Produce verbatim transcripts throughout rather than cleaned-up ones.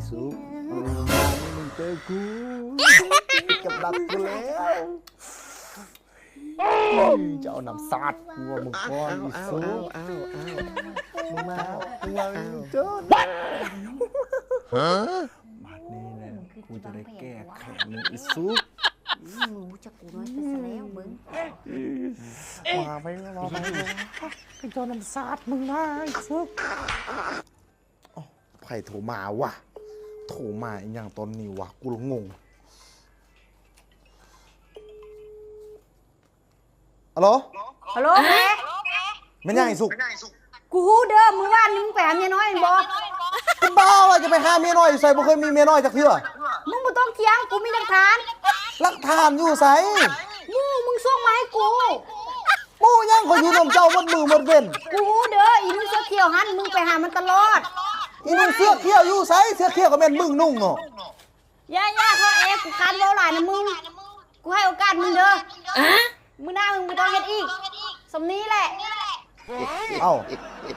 สุก มึงเจอกู กับดักกูแล้ว จะเอาน้ำสาดหัวมึงก่อน อีสุก มึงมาหัวมึงจน ฮะ บาดนี้แหละ กูจะได้แก้แค้นมึง อีสุก มึงรู้จักกูน้อยแต่ซะแล้วมึง มาไปรอไป ไอ้เจ้าน้ำสาดมึงนะ อีสุก ไผโทรมาวะ โทรมาอีหยังตอนนี้วะ กูละงง ฮัลโหล ฮัลโหลแม่ แม่นยัง อีสุก กูฮู้เด้อ มื้อวานนี้มึงไปหาเมียน้อยแม่นบ่ บ้าว่าจะไปหาเมียน้อยอยู่ไส บ่เคยมีเมียน้อยจักเทื่อ มึงบ่ต้องเถียง กูมีหลักฐาน หลักฐานอยู่ไส หมู่มึงส่งมาให้กู หมู่ยัง ข่อยอยู่นำเจ้าหมดมื้อหมดเว็น กูฮู้เด้อ อีหนุ่มเสื้อเขียวหั่น มึงไปหามันตลอด อีหนุ่มเสื้อเขียวอยู่ไส เสื้อเขียวก็แม่นมึงนุ่งเนาะ อย่าอย่าเถาะแอ กูคร้านเว้าหลายนะมึง กูให้โอกาสมึงเด้อ มื้อหน้ามึงบ่ต้องเฮ็ดอีก ส่ำนี้แหละ เอ้า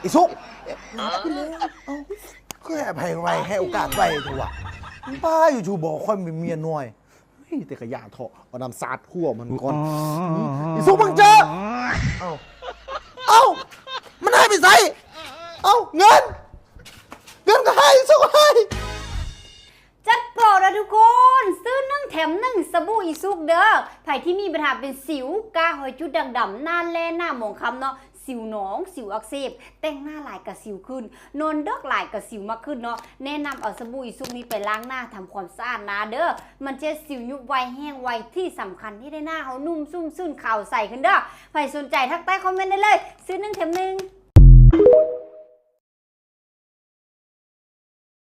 อีสุก เอ้า คือให้อภัยไว ให้โอกาสไวเถอะวะ ป้าอยู่ๆบอกข่อยมีเมียน้อย เฮ้ย แต่กะย่าเถาะ เอาน้ำสาดหัวมันก่อน อีสุก มึงเจอ เอ้า เอ้า มันหายไปไส เอ้า เงิน เงินก็หาย อีสุกก็หาย จัดโปรเด้อทุกคน ซื้อหนึ่งแถมหนึ่ง สบู่อีสุกเด้อ ไผที่มีปัญหาเป็นสิว กา ฮอยจุดด่างดำ หน้าแล่ หน้าหมองคล้ำเนาะ สิวหนอง สิวอักเสบ แต่งหน้าหลายกะสิวขึ้น นอนดึกหลายกะสิวมากขึ้นเนาะ แนะนำเอาสบู่อีสุกนี้ไปล้างหน้า ทำความสะอาดหน้าเด้อ มันเช็ดสิวยุบไว แห้งไว ที่สำคัญเฮ็ดให้หน้าเฮานุ่ม ชุ่มชื่น ขาวใสขึ้นเด้อ ไผสนใจทักใต้คอมเมนต์ได้เลย ซื้อหนึ่งแถมหนึ่ง